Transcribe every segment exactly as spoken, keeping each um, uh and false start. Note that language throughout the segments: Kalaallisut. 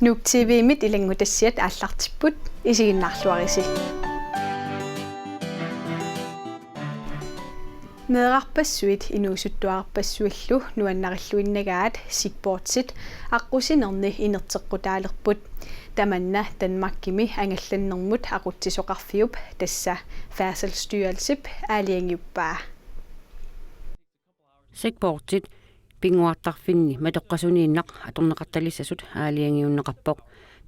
Nuuk T V-mit ilanngutassiat aallartipput, isiginnaarluarisi. Meerarpassuit inuusuttuarpassuillu nuannarilluinnagaat Sigportit aqqusinerni inerteqqutaalerput. Tamanna Danmarkimi angallannermut aqutsisoqarfiup, tassa Færdselsstyrelsip, aalajangiuppaa. Sigportit pinnguartarfinni matoqqasuniinnaq atorneqartalissasut aalajangiunneqarpoq.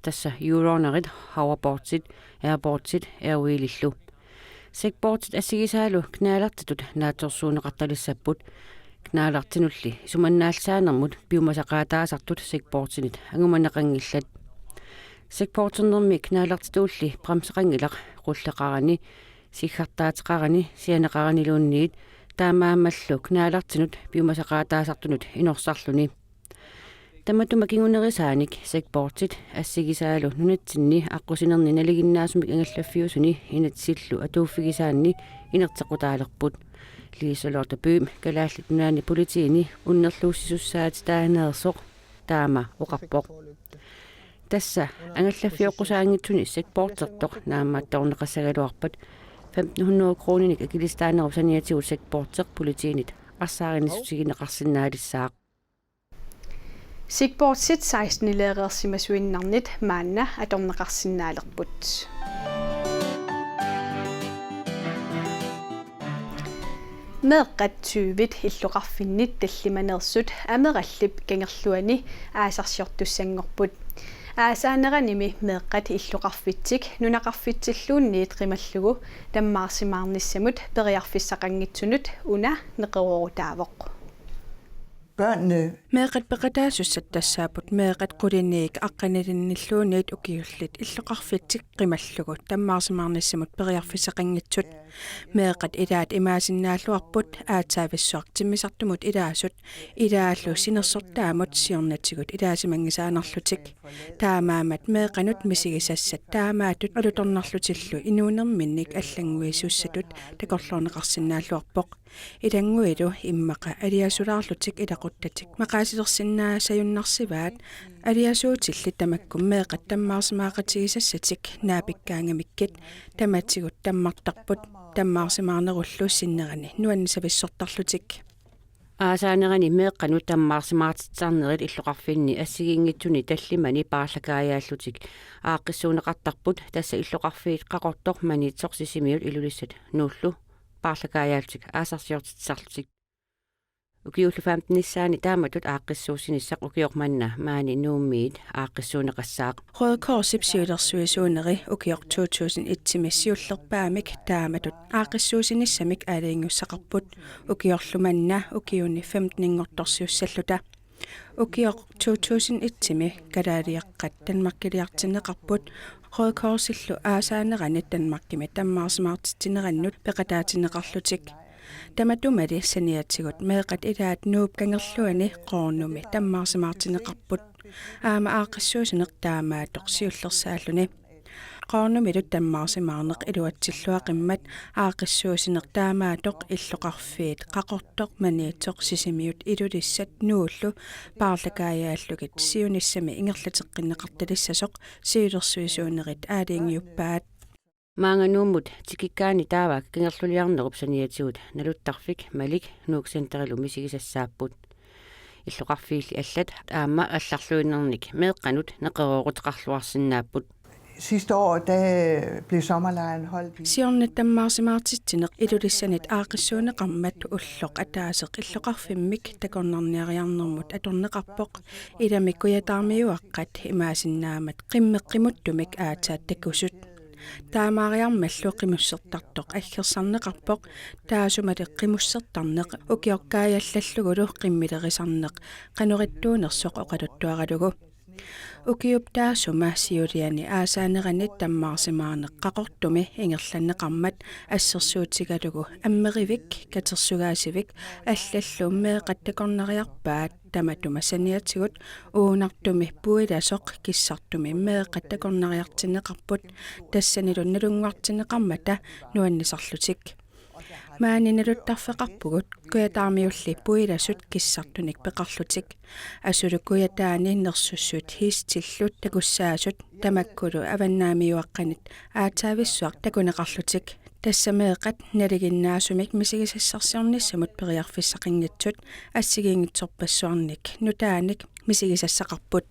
Tassa Euronerit, Hoverboardsit, Airboardsit, Airwheelillu. Sigportit assigisaalu knallertitut naatsorsuunneqartalissapput. Knallertinulli isumannaallisaanermut piumasaqaataasartut Sigportinit angumaneqanngillat. Sigporternermi knallertitulli bremseqanngilaq qulleqarani, siggartaateqarani, sianeqaraniluunniit, taamaammallu knallertinut piumasaqaataasartunut inorsarluni. Tamatuma kingunerisaanik Sigportit assigisaalu nunatsinni aqqusinerni nalinginnaasumik angallaffiusuni inatsisillu atuuffigisaanni inerteqqutaalerput. Lise-Lotte Bøhm Kalaallit Nunaanni Politiini unnerluussisussaatitaaneersoq taama oqarpoq. Tassa angallaffioqqusaanngitsuni Sigportertoq naammattoorneqassagaluarpat femten hundrede kroninik akilisitaanerup saniatigut Sigporteq politiinit arsaarinnissutigineqarsinnaalissaaq. Sigportit seksten-ileereersimasuinnarnit maanna atorneqarsinnaalerput. Meeqqat tyvit illoqarfinnit tallimaneersut Amerallip Kangerluani aasarsiortussanngorput. Aasaaneranimi meeqqat illoqarfitsik nunaqarfitsilluunniit qimallugu tammaarsimaarnissamut periarfissaqanngitsunut una neqeroorutaavoq. Børnene. Meeqqat peqataasussat tassaapput meeqqat quliniit aqqanilinniluunniit ukiullit illoqarfitsik qimallugu tammaarsimaarnissamut periarfissaqanngitsut. Meeqqat ilaat imaasinnaalluarput aatsaavissuaq timmisartumut ilaasut, ilaallu sinersortaamut siornatigut ilaasimanngisaannarlutik. Taamaammat meeqqanut misigisassat taamaattut alutornarlutillu inuunerminnik allannguisussatut takorloorneqarsinnaalluarpoq. Ilannguilu immaqa aliasulaarlutik ilaquttatik maqaasilersinnaasajunnarsivaat, aliasuutillit tamakku meeqqat tammaarsimaaqatigisassatik naapikkaangamikkit tamatigut tammartarput, tammaarsimaarnerullu sinnerani nuannisavissortarlutik. Aasaanerani meeqqanut tammaarsimaartitsisarnerit illoqarfinni assigiinngitsuni tallimani paarlakaajaallutik aaqqissuunneqartarput, tassa illoqarfiit Qaqortoq, Maniitsoq Sisimiut, Ilulissat Nuullu paarlakaajaallutik aasarsiortitsisarlutik. Ukiullu femtenissaanni taamatut aaqqissuussinissaq ukioq manna maani Nuummiit aaqqissuunneqassaaq. Røde Korsip siulersuisuuneri ukioq to tusind et-imi siullerpaamik taamatut aaqqissuussinissamik aalajangiussaqarput, ukiorlu manna ukiuni femteninngortorsiussalluta. Ukioq to tusind et-imi kalaaliaqqat Danmarkiliartinneqarput Røde Korsillu aasaanerani Danmarkimi tammaarsimaartitsinerannut peqataatinneqarlutik. Tamatumali saniatigut meeqqat ilaat Nuup Kangerluani Qoornumi tammaarsimaartinneqarput. Aamma aaqqissuussineq taamaattoq siullersaalluni. Qoornumilu tammaarsimaarneq iluatsilluaqimmat aaqqissuussineq taamaattoq illoqarfiit Qaqortoq, Maniitsoq Sisimiut, Ilulissat Nuullu paarlakaajaallugit siunissami ingerlateqqinneqartalissasoq siulersuisuunerit aalajangiuppaat. Maanga Nuummut tikikkaanni taava Kangerluliarnerup saniatigut naluttarfik Malik Nuuk Centerilu misigisassaapput. Illoqarfiilli allat aamma allarluinnarnik meeqqanut neqerooruteqarluarsinnaapput. Sidste år, der blev sommerlejren holdt i Siorna tammaarsimaartitsineq Ilulissanit aaqqissuunneqarmat ulloq ataaseq illoqarfimmik takornarniariarnermut atorneqarpoq. Ilami kujataarmiuaqqat imaassinnaammat qimmeq qimuttumik aatsaat takusut. Taamaariarmallu qimussertartoq aggersarneqarpoq, taasumali qimussertarneq ukioq kaajallallugulu qimmilerisarneq qanoq ittuunersoq oqaluttuaralugu. Ukiup taassuma siuliani aasaanerani tammaarsimaarneq Qaqortumi ingerlanneqarmat assersuutigalugu Ammerivik, Katersugaasivik allallu meeqqat takornariarpaat. Tamatuma saniatigut Uunartumi puilasoq Kissartumi meeqqat takornariartinneqarput, tassanilu nalunnguartinneqarmata nuannisarlutik. Maani naluttarfeqarpugut kujataamiulli puilasut kissartunik peqarlutik. Asulu kujataani nersussuit hiistillu takussaasut tamakkulu avannaamiuaqqanit aatsaavissuaq takuneqarlutik. Tassa meeqqat nalinginnaasumik misigisassarsiornissamut periarfissaqanngitsut assigiinngitsorpassuarnik nutaanik misigisassaqarput.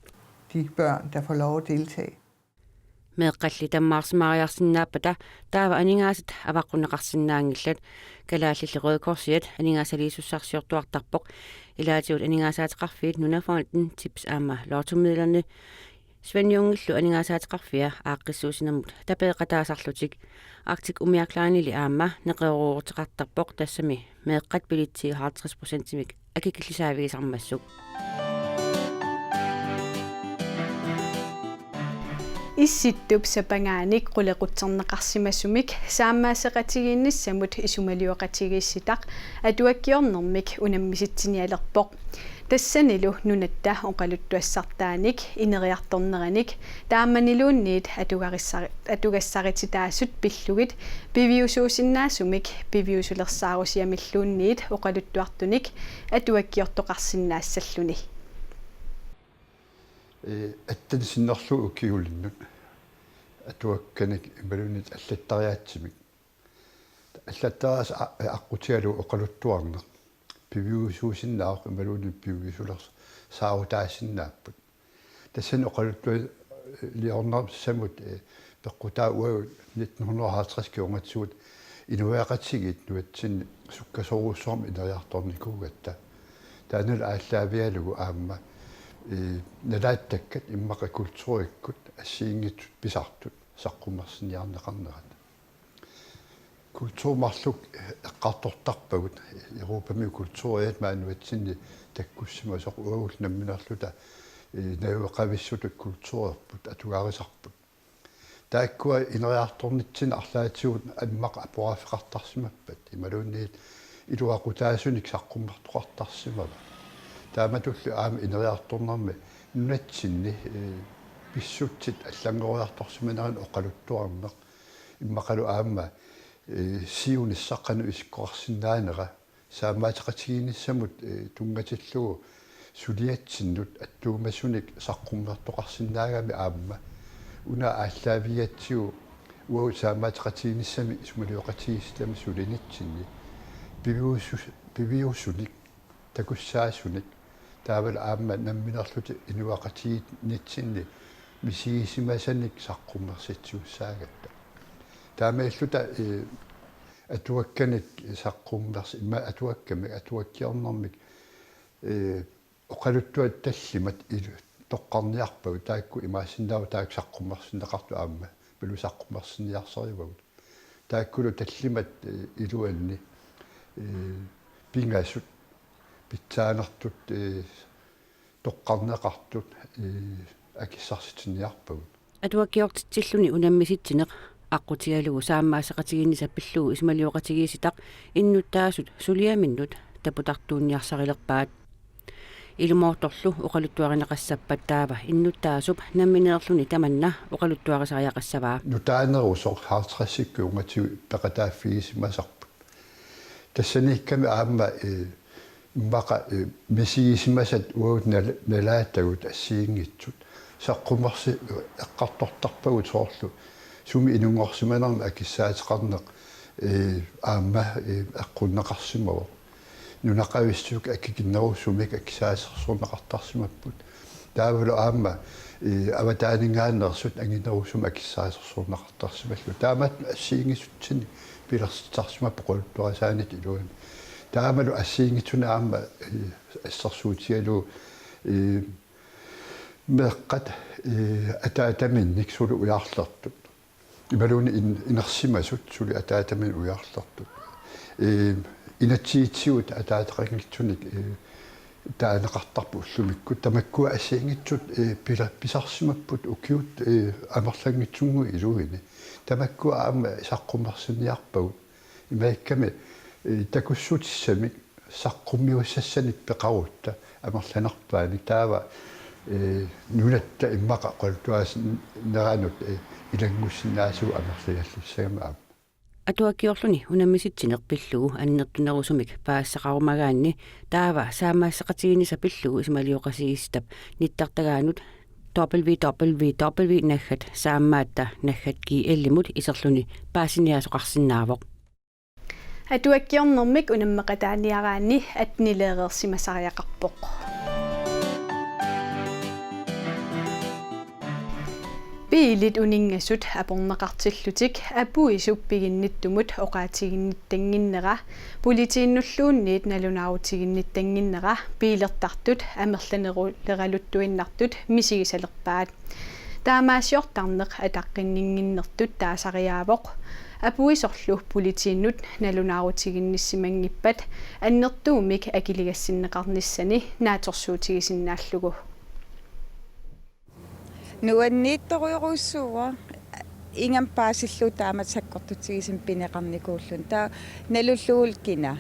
De børn, der får lov at deltage. Meeqqalli tammaarsimaariarsinnaappata taava aningaasat avaqqunneqarsinnaanngillat. Kalaallilli Røde Korsiat aningaasaliisussarsiortuartarpoq. Ilaatigut aningaasaateqarfiit Nunafonden, Tips aamma Lottomidlerne. Svend Jungillu aningaasaateqarfia aaqqissuussinermut tapeeqataasarlutik. Arctic umiarklaanili aamma neqeroorteqartarpoq, tassami meeqqat bilitsi halvtreds procentimik akikillisaavigisarmassuk. Issittup sapangaanik qulequtserneqarsimasumik saammaasseqatigiinnissamut isumalioqatigiissitaq atuakkiornermik unammisitsinialerpoq. Tassanilu nunatta oqaluttuassartaanik, ineriartorneranik taamaniluunniit atugarissari-, atugassarititaasut pillugit piviusuusinnaasumik piviusulersaarusiamilluunniit oqaluttuartunik atuakkiortoqarsinnaassalluni. Ee, atten sinnerlugu ukiulinnut atuakkanik imaluunniit allattariaatsimik. Allattariaaseq a-, aqqutigalugu oqaluttuarneq piviusuusinnaavoq imaluunniit piviusulersaarutaasinnaapput. Tassani oqaluttualiornermut, eh, peqqutaa uagut nitten hundrede og halvtreds kingornatigut inuiaqatigiit nunatsinni sukkasoorujussuarmik ineriartornikuugatta. Taannalu aallaavigalugu aamma, eh, nalaattakkat immaqa kulturikkut assigiinngitsut pisartut saqqummersiniarneqarnerat. Kulturi marluk eqqartortarpagut, Europami kulturiat maani nunatsinni takkussimasoq, uagut nammineerluta, eh, najugaqavissutut kulturerput atugarisarput. Taakkua ineriartornitsinni arlaatigut immaqa aporaaffeqartarsimappat imaluunniit iluaqutaasunik saqqummertoqartarsimavaat. Taamatullu aamma ineriartornermi nunatsinni, eh, pissutsit allanngoriartorsimaneranni oqaluttuarneq immaqalu aamma, eh, siunissaq qanoq isikkoqarsinnaanera saammaateqatigiinnissamut, eh, tunngatillugu suliatsinnut attuumasunik saqqummertoqarsinnaagami aamma una aallaavigatsigu uagut saammaateqatigiinnissami isumalioqatigiissitami sulinitsinni piviusu-, piviusunik takussaasunik taavalu aamma nammineerluta inuiaqatigiinnitsinni misigisimasanik saqqummersitsissaagatta. Taamaalilluta, eh, atuakkanik saqqummers-, immaqa atuakkamik, atuakkiornermik, eh, oqaluttuat tallimat ilu-, toqqarniarpagut, taakku imaassinnaavoq taakku saqqummersinneqartut aamma, imaluunniit saqqummersinniarsarivagut. Taakkulu tallimat, eh, iluanni, eh, pingasut, pitsaanertut, eh, toqqarneqartut, eh, akissarsitsiniarpagut. Atuakkiortitsilluni unammisitsineq aqqutigalugu saammaasseqatigiinnissaq pillugu isumalioqatigiissitaq innuttaasut suliaminnut taputartuunniarsarilerpaat. Ilumoortorlu oqaluttuarineqassappat taava innuttaasup nammineerluni tamanna oqaluttuarisariaqassavaa. Nutaanerusoq halvtredsit kingornatigut peqataaffigisimasarput. Tassaniikkami aamma, eh, immaqa, eh, misigisimasat uagut nal-, nalaatagut assigiinngitsut saqqummersi-, eqqartortarpagut soorlu sumi inunngorsimanermi akissaateqarneq, eh, aamma, eh, eqqunneqarsimavoq. Nunaqavissut akikinnerusumik akisaasersorneqartarsimapput. Taavalu aamma, eh, avataaninngaanneersut anginerusumik akissaasersorneqartarsimallutik. Taamaattumik assigiinngitsutinik pilersitsisarsimapput oqaluttuarisaanitsinni iluani. Taavalu assigiinngitsunik aamma, eh, assersuutigalugu, eh, meeqqat, eh, ataataminnik suli ujarlertut. Imaluunniit in-, inersimasut suli ataataminnik ujarlertut. Eh, inatsisitigut ataateqanngitsunik, eh, taaneqartarput ullumikkut. Tamakkua assigiinngitsut, eh, pila-, pisarsimapput ukiut, eh, amerlanngitsunnguit iluini. Tamakkua aamma saqqummersinniarpagut. Imaakkami, eh, takussutissamik saqqummiussassanik peqarutta amerlanerpaanik taava, eh, nunatta immaqa oqaluttuarineranut, eh, ilanngussinnaasugut amerlagallissagami aamma. Atuakkiorluni unammisitsineq pillugu annertunerusumik paasisaqarumagaanni taava saammaasseqatigiinnissaq pillugu isumalioqatigiissitap nittartagaanut www.saammatta.gl-imut iserluni paasiniaasoqarsinnaavoq. Atuakkiornermik unammeqataaniaraanni attenileereersimasariaqarpoq. Biilit uninngasut aporneqartillutik apuisup piginnittumut oqaatiginnittannginnera, politiinulluunniit nalunaarutiginnitannginnera biilertartut amerlaneruleraluttuinnartut misigisalerpaat. Taamaasiortarneq ataqqinninnginnertut taasariaavoq. Apuisorlu politiinut nalunaarutiginnissimanngippat annertuumik akiligassinneqarnissani naatsorsuutigisinnaallugu. Nuanniittorujorujussuuvoq, ingammik paasillugu taamatut sakkortutigisumik pineqarnikuulluni. Taava nalullugu kina.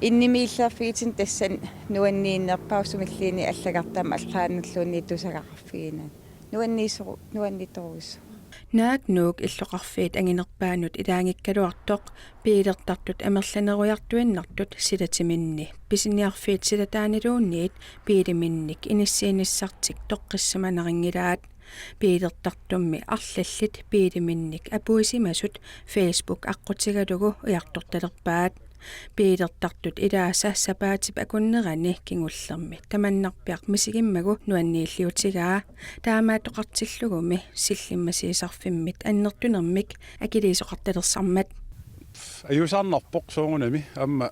Innimiillerfigitinni tassani nuanniinnerpaavoq, sumilluunniit allagartamik allaannulluunniit tusagaqarfigineq. Nuanniissoru-, nuanniittorujussuuvoq. Naak Nuuk illoqarfiit anginerpaanut ilaanngikkaluartoq biilertartut amerlanerujartuinnartut silatiminni pisiniarfiit silataaniluunniit biiliminnik inissiinissartik toqqissimanarinngillat. Biilertartummi arlallit biiliminnik apuisimasut Facebook aqqutigalugu ujartortalerpaat. Biilertartut ilaasa sapaatip akunnerani kingullermi tamannarpiaq misigimmagu nuanniilliutigaa. Taamaattoqartillugumi sillimmasiisarfimmit annertunermik akiliisoqartalersarmat. Ajuusaarnarpoq soorunami aamma,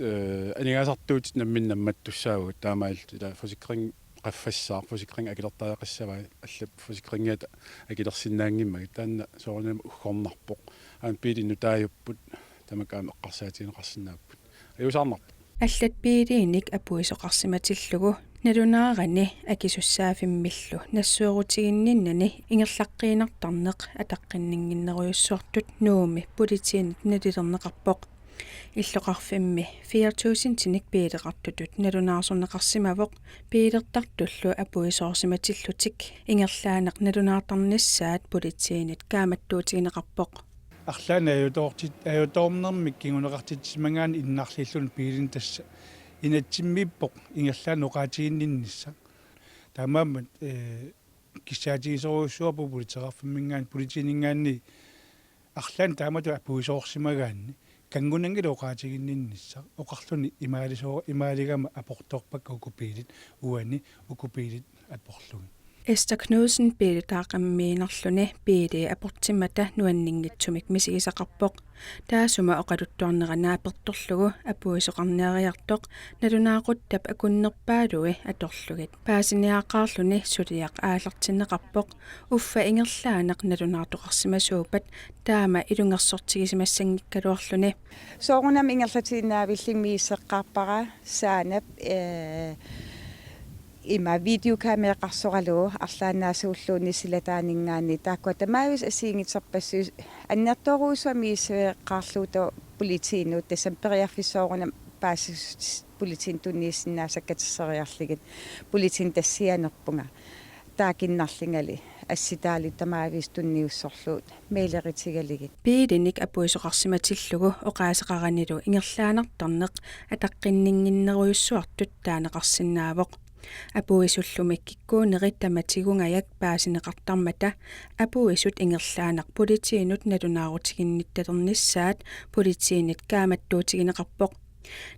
eh, aningaasartuutit namminneq nammattussaavugut, taamaalilluta forsikring qaffassaaq, forsikring akilertariaqassavai, allap forsikringiata akilersinnaanngimmagit, taanna soorunami uggornarpoq. Aamma biilit nutaajupput, tamakku aamma eqqarsaatigineqarsinnaapput. Ajuusaarnarpoq. Allat biiliinik apuisoqarsimatillugu nalunaarani akisussaaffimmillu nassuerutiginninnani ingerlaqqiinnartarneq ataqqinninnginnerujussuartut Nuummi politiinit nalilerneqarpoq. Illoqarfimmi fire tusindinik biileqartutut nalunaarsorneqarsimavoq, biilertartullu apuisoorsimatillutik ingerlaannaq nalunaartarnissaat politiinit kaammattuutigineqarpoq. Arlaannik ajutoortit-, ajutoornermik kinguneqartitsisimagaanni innarliilluni biilini tassa inatsimmiippoq ingerlaannaq oqaatiginninnissaq. Taamaammat, eh, kissaatigisorujussuarput politeeqarfimminngaanniit, politiininngaanniit arlaannik taamatut apuisoorsimagaanni kanngunanngilaq oqaatiginninnissaq, oqarluni imaalisoo-, imaaligama aportoorpakka uku biilit, uani uku biilit aporlugit. Esther Knudsen biilitaaqqammiinnarluni biili aportimmata nuanninngitsumik misigisaqarpoq. Taassuma oqaluttuarnera naapertorlugu apuisoqarniariartoq nalunaaquttap akunnerpaalui atorlugit paasiniaaqaarluni suliaq aallartinneqarpoq, uffa ingerlaannaq nalunaartoqarsimasuuppat taama ilungersortigisimassanngikkaluarluni. Soorunami ingerlatiinnaavillunga misissoqqaarpara Saanap, eh, ima videokameraqqaarsoralugu arlaannaasuulluunniit silataaninngaanniit, taakkua tamaavisa assigiinngitsorpassuit, annertoorujussuaq misissoqqaarlugu politiinut, tassami periarfissaq soorunami paasissutissat politiinut tunniussinnaassagatta katerseriarlugit, politiinut tassianerpunga taakinnarlungali assitaalu tamaavisa tunniussorlugu mailerutigalugit. Biilinik apuisoqarsimatillugu oqaaseqaranilu ingerlaannartarneq ataqqinninnginnerujussuartut taaneqarsinnaavoq. Apuisullumi kikkuunerit tamatigunngajak paasineqartarmata apuisut ingerlaannaq politiinut nalunaarutiginnittalernissaat politiinit kaammattuutigineqarpoq.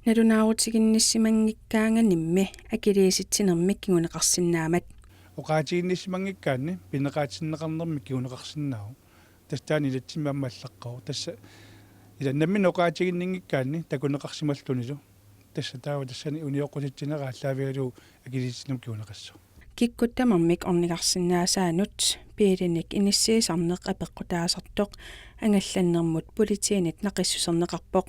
Nalunaarutiginnissimanngikkaanganimmi akiliisitsinermik kinguneqarsinnaamat. Oqaatiginnissimanngikkaanni pineqaatinneqarnermik kinguneqarsinnaavoq. Tassa taanna inatsimmi aamma allaqqavoq. Tassa ila nammineq oqaatiginninngikkaanni takuneqarsimallunilu. Tassa taava tassani unioqqutitsinera aallaavigalugu akiliitsinermik kinguneqassaaq. Kikkut tamarmik ornigarsinnaasaannut biilinik inissiisarneq apeqqutaasartoq angallannermut politiinit naqissuserneqarpoq.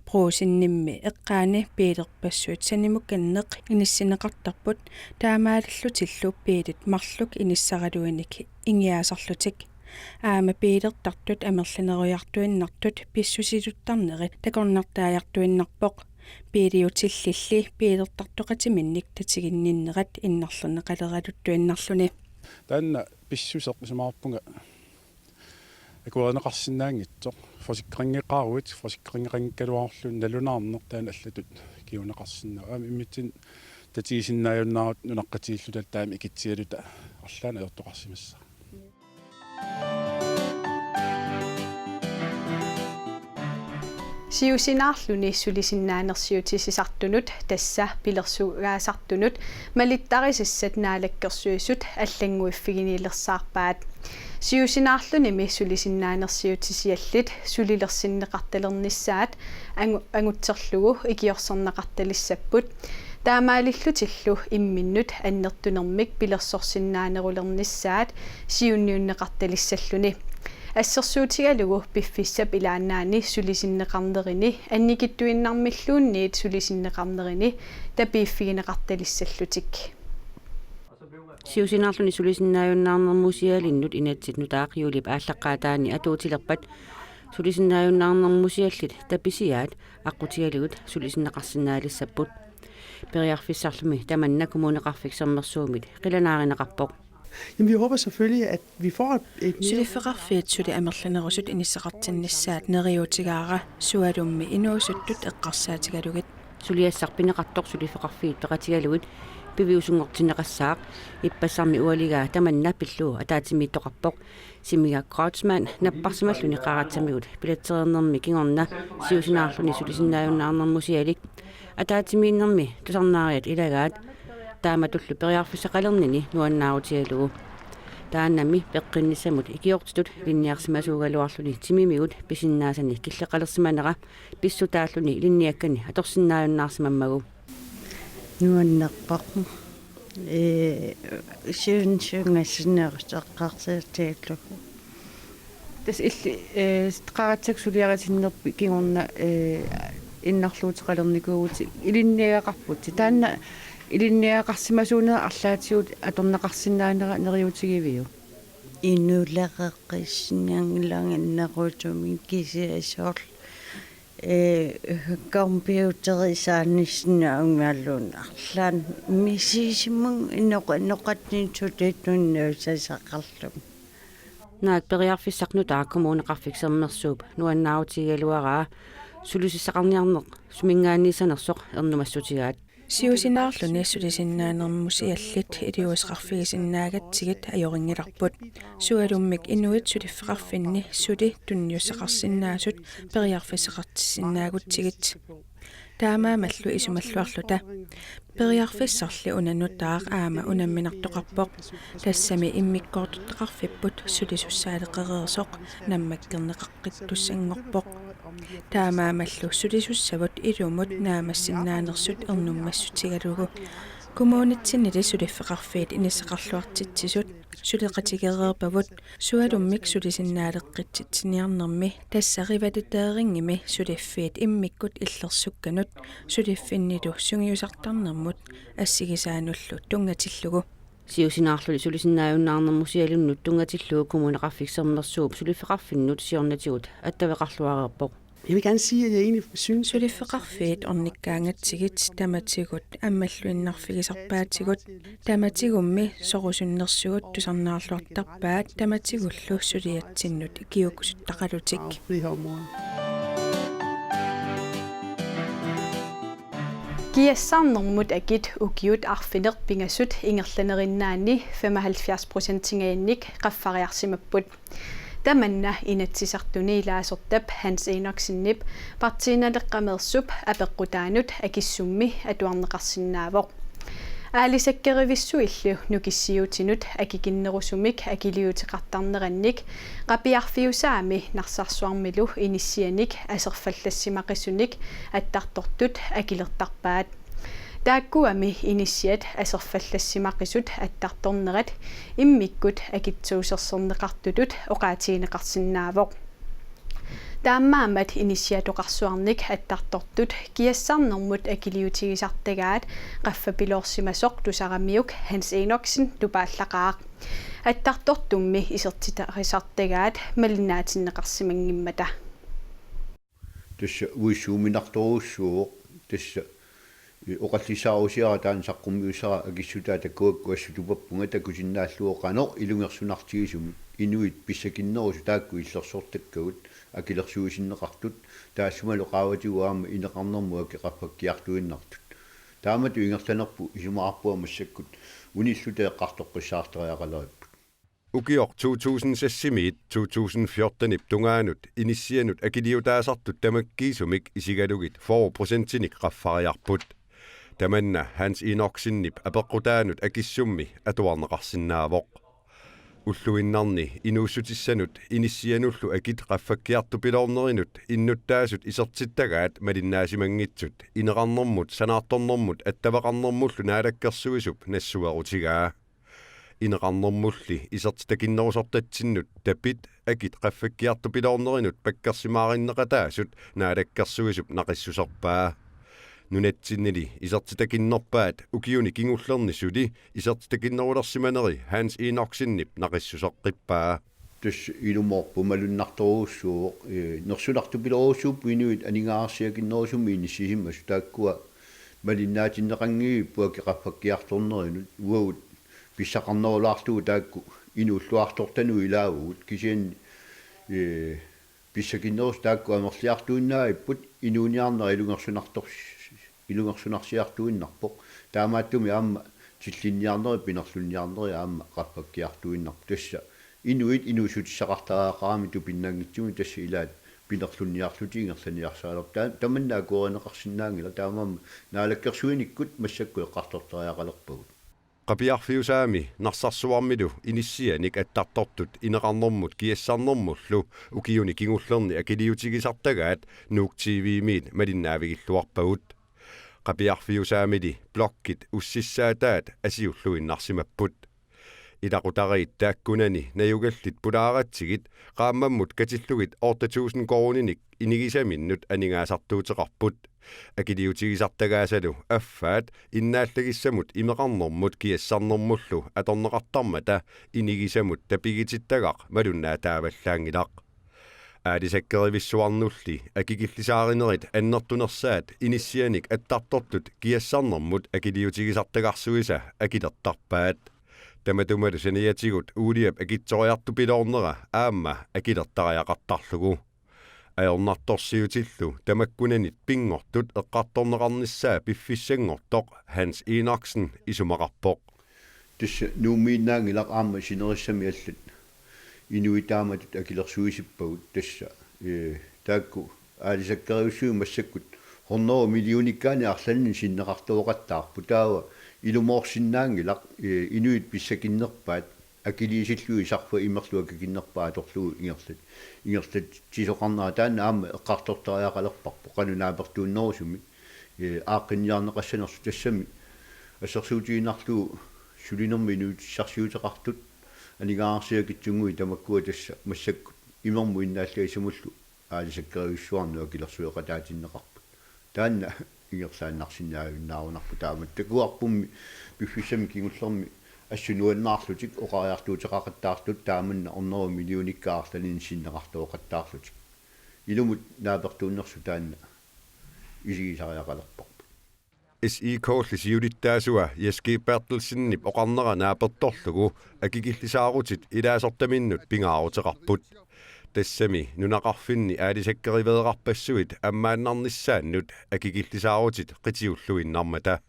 Brugsenimmi eqqaani biilerpassuit sanimukanneq inissinneqartarput, taamaalillutillu biilit marluk inissaraluinik ingiaasarlutik. Aamma biilertartut amerlanerujartuinnartut pissusiluttarnerit takornartaajartuinnarpoq. Biiliutillilli biilertartoqatiminnik tatiginninnerat innarlerneqaleraluttuinnarluni. Taanna pissuseq isumaqarpunga Akuerineqarsinnaanngitsoq. Forsikringeqaruit, forsikringeqanngikkaluarluni nalunaarneq taanna allatut kinguneqarsinnaavoq. Aamma immitsinnut tatigisinnaajunnaarutut nunaqqatigiilluta taama ikitsigaluta arlaannik ajortoqarsimassaaq. Siusinaarluni sulisinnaanersiutitsisartunut, tassa pilersugaasartunut, malittarisassat Naalakkersuisut allannguiffiginilersaarpaat. Siusinaarlunimi sulisinnaanersiutitsisiallit sulilersinneqartalernissaat angu-, angutserlugu ikiorserneqartalissapput. Taamaalillutillu imminnut annertunermik pilersorsinnaanerulernissaat siunniunneqartalissalluni. Assersuutigalugu piffissap ilaannaani sulisinneqarnerini annikitsuinnarmilluunniit sulisinneqarnerini tapiiffigineqartalissallutik. Siusinaarluni sulisinnaajunnaarnermusialinnut inatsit nutaaq juulip aallaqqaataani atuutilerpat sulisinnaajunnaarnermusiallit tapisiaat aqqutigalugit sulisinneqarsinnaalissapput. Periarfissarlumi tamanna Kommuneqarfik Sermersuumit qilanaarineqarpoq. Jamen, vi håber selvfølgelig, at vi får et, et mere... Suliffeqarfiit suli amerlanerusut inissaqartinnissaat neriuutigaara, sualummi inuusuttut eqqarsaatigalugit. Suliassaq pineqartoq suliffeqarfiit peqatigalugit piviusunngortinneqassaaq, ippassarmi ualigaa tamanna pillugu ataatsimiittoqarpoq. Simiga Kreutzmann napparsimalluni qaratsammigut pilatsereernermi kingorna siusinaarluni sulisinnaajunnaarnermusialik ataatsimiinnermi tusarnaariat ilagaat, taamatullu periarfissaqalernini nuannaarutigalugu. Taannami peqqinnissamut ikiortitut ilinniarsimasuugaluarluni timimigut pisinnaasanik killeqalersimanera pissutaalluni ilinniakkani atorsinnaajunnaarsimammagu. Nuannerpoq. Ee, siun-, siunnersuuteqarsiutigalugu. Tassa illit, ee, qaratsakkut suliaritinnerpit kingorna, ee, innarluuteqalernikuuvutit ilinniagaqarputit. Taanna ilinniagaqarsimasuunera arlaatigut atorneqarsinnaanera neriuutigiviuk? Inuleqeqqissinnaanngilanga nerusumik kisianni soorlu, ee, computerisaannissinnaanngilanga arlaannik misissummik inoq-, inoqatsinni suli tunniussaqarlunga. Naak periarfissaq nutaaq Kommuneqarfik Sermersuup nuannaarutigigaluaraa sulisissaqarniarneq suminngaanniissanersoq ernumassutigaat. Siusinaarluni sulisinnaanermusiallit iliuuseqarfigisinnaagatsigit ajorinngilarput. Sualummik inuit suliffeqarfinni suli tunniussaqarsinnaasut periarfissaqartissinnaagutsigit. Taamaammallu isumalluarluta. Periarfissarli una nutaaq aamma unamminartoqarpoq. Tassami immikkoortortaqarfipput sulisussaaleqereersoq nammakkerneqaqqittussanngorpoq. Taamaammallu sulisussavut ilumut naammassinnaanersut ernumassutigalugu. Kommunitsinnili suliffeqarfiit inissaqarluartitsisut suleqatigereerpavut, sualummik sulisinnaaleqqitsitsiniarnermi, tassa revalideringimi suliffiit immikkut illersukkanut suliffinnilu sungiusartarnermut assigisaanullu tunngatillugu. Siusinaarluni sulisinnaajunnaarnermusialinnut tunngatillugu Kommuneqarfik Sermersuup suliffeqarfinnut siornatigut attaveqarluareerpoq. Jeg vil gerne sige, at jeg egentlig synes... Suliffeqarfiit ornikkaangatsigit tamatigut ammalluinnarfigisarpaatigut, tamatigummi sorusunnersugut tusarnaarluartarpaat tamatigullu suliatsinnut ikiuukkusuttaqalutik. På det her område. Kiassarnermut akit ukiut arfineq-pingasut ingerlanerinnaanni femoghalvfjerds procentingajannik qaffariarsimapput. Tamanna Inatsisartuni ilaasortap Hans Enoksenip Partii Naleqqameersup apeqqutaanut akissummi atuarneqarsinnaavoq. Aalisakkerivissuillu nukissiuutinut akikinnerusumik akiliuteqartarnerannik qapiarfiusaami Narsarsuarmilu inissianik aserfallassimaqisunik attartortut akilertarpaat. Taakkuami inissiat aserfallassimaqisut attartornerat immikkut akitsuusersorneqartutut oqaatigineqarsinnaavoq. Taamaammat inissiatoqarsuarnik attartortut kiassarnermut akiliutigisartagaat qaffapiloorsimasoq tusaramiuk Hans Enoksen tupaallaqaaq. Attartortummi isertitarisartagaat malinnaatinneqarsimanngimmata. Tassa uissuuminartorujussuuvoq, tassa oqallisaarusiara taanna saqqummiussara akissutaa takuakku assut tupappunga takusinnaallugu qanoq ilungersunartigisumik. Inuit pissakinnerusut taakku illersortakkagut akilersuisinneqartut, taassumalu qaavatigut aamma ineqarnermut aki qaffakkiartuinnartut. Taamatut ingerlanerput isumaqarpunga massakkut unilluta eqqartoqqissaartariaqaleripput. Ukioq to tusind seksimiit to tusind fjortenip tungaanut inissianut akiliutaasartut tamakkiisumik isigalugit fyrre procentinik qaffariarput. Tamanna Hans Enoksenip apeqqutaanut akissummi atuarneqarsinnaavoq. Ulluinnarni inuussutissanut inissianullu akit qaffakkiartupiloornerinut innuttaasut isertittagaat malinnaasimanngitsut ineqarnermut sanaartornermut attaveqarnermullu naalakkersuisup nassuerutigaa. Ineqarnermulli isertitakinnerusortatsinnut tapit akit qaffakkiartupiloornerinut pakkersimaarinneqataasut naalakkersuisup naqissuserpaa. Nunatsinnili isertitakinnerpaat ukiuni kingullerni suli isertitakinnerulersimaneri Hans Enoksenip naqissuseqqippaa. Tassa ilumoorpoq malunnartorujussuuvoq, ee, nersunartupiloorujussuupput inuit aningaasarsiakinnerusumik inissisimasut, taakkua malinnaatinneqanngivipput aki qaffakkiartornerinut, uagut pissaqarnerulaarlugu taakku inuulluartortanut ilaavugut, kisianni, ee, pissakinnerusut taakku amerliartuinnaavipput, inuuniarnera ilungersunartors-, ilungersunarsiartuinnarpoq. Taamaattumik aamma tillinniarneri pinerlunniarneri aamma qaffakkiartuinnarput. Tassa inuit inuussutissaqartariaqaramik tupinnanngitsumik tassa ilaat pinerlunniarlutik ingerlaniarsaraluarput. Ta-, tamanna akuerineqarsinnaanngilaq, taamaammat naalakkersuinikkut massakkut eqqartortariaqalerpagut. Qapiarfiusaami Narsarsuarmilu inissianik attartortut ineqarnermut kiassarnermullu ukiuni kingullerni akiliutigisartagaat Nuuk T V-miit malinnaavigilluarpagut. Qapiarfiusaamili blokkit ussissaataat asiulluinnarsimapput. Ilaqutariit taakkunani najugallit pulaaratsigit qaammammut katillugit otte tusind koruuninik inigisaminnut aningaasartuuteqarput. Akiliutigisartagaasalu affaat innaallagissamut imeqarnermut kiassarnermullu atorneqartarmata inigisamut tapigitittagaq malunnaataavallaanngilaq. Aalisakkerivissuarnulli akikillisaarinerit annertunersaat inissianik attartortut kiassarnermut akiliutigisartagarsuisa akilertarpaat. Tamatumalu saniatigut uuliap akitsoriartupiloornera aamma akilertariaqartarlugu. Ajornartorsiutillu tamakkunanit pinngortut eqqartorneqarnissaa piffissanngortoq Hans Enoksen isumaqarpoq. Tassa Nuummiinnaanngilaq aamma sinerissami allat inuit taamatut akilersuisippagut tassa, ee, taakku aalisakkerivissuit massakkut hundrede millionikkaannik arlalinnik sinneqartooqattaarput. Taava ilumoorsinnaanngilaq, ee, inuit pissakinnerpaat akiliisillugit sarfaq imerluk akikinnerpaaq atorlugu ingerlat-, ingerlatsisoqarnera, taanna aamma eqqartortariaqalerparput qanoq naapertuunnerusumik, ee, aaqqinniarneqassanersoq. Tassami assersuutigiinnarlugu sulinermi inuutissarsiuteqartut aningaasarsiakitsunnguit tamakkua tassa massakkut imermut innaallagissamullu aalisakkerivissuarnut akilersueqataatinneqarput. Taanna ingerlaannarsinnaajunnaarunarpoq taamatut. Takuarpummi piffissami kingullermi assut nuannaarlutik oqariartuuteqaqattaartut taamanna hundrede millionikkaat arlalinnik sinneqartooqattaarlutik. Ilumut naapertuunnersoq taanna isigisariaqalerparput. S I K-lli siulittaasua Jess G Berthelsenip oqarnera naapertorlugu akikillisaarutit ilaasortaminnut pingaaruteqarput. Tassami nunaqarfinni aalisakkeriveerarpassuit ammaannarnissaannut akikillisaarutit qitiulluinnarmata.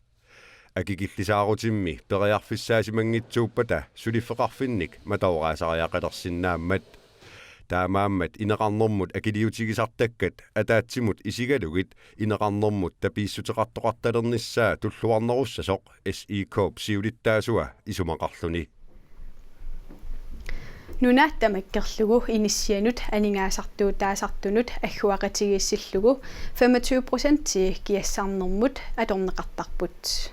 Akikillisaarutimmi periarfissaasimanngitsuuppata suliffeqarfinnik matoraasariaqalersinnaammat. Taamaammat ineqarnermut akiliutigisartakkat ataatsimut isigalugit ineqarnermut tapiissuteqartoqartalernissaa tulluarnerussasoq S I K-p siulittaasua isumaqarluni. Nuna tamakkerlugu inissianut aningaasartuutaasartunut agguaqatigiissillugu femogtyve procent kiassarnermut atorneqartarput.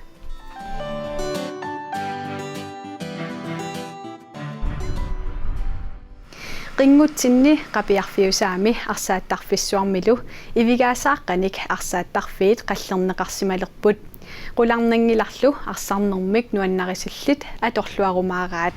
Qinngutsinni Qapiarfiusaami arsaattarfissuarmilu ivigaasaaqanik arsaattarfiit qallerneqarsimalerput. Qularnanngilarlu arsarnermik nuannarisillit atorluarumaaraat.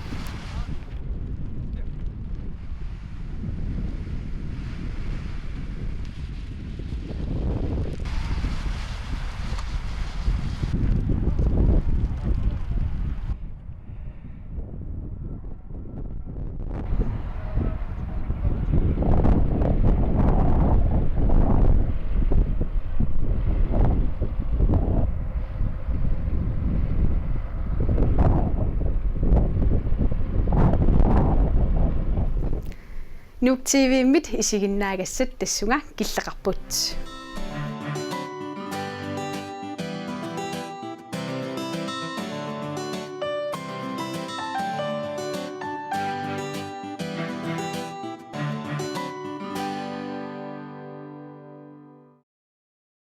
Nuuk T V-mit isiginnaagassat tassunga killeqarput.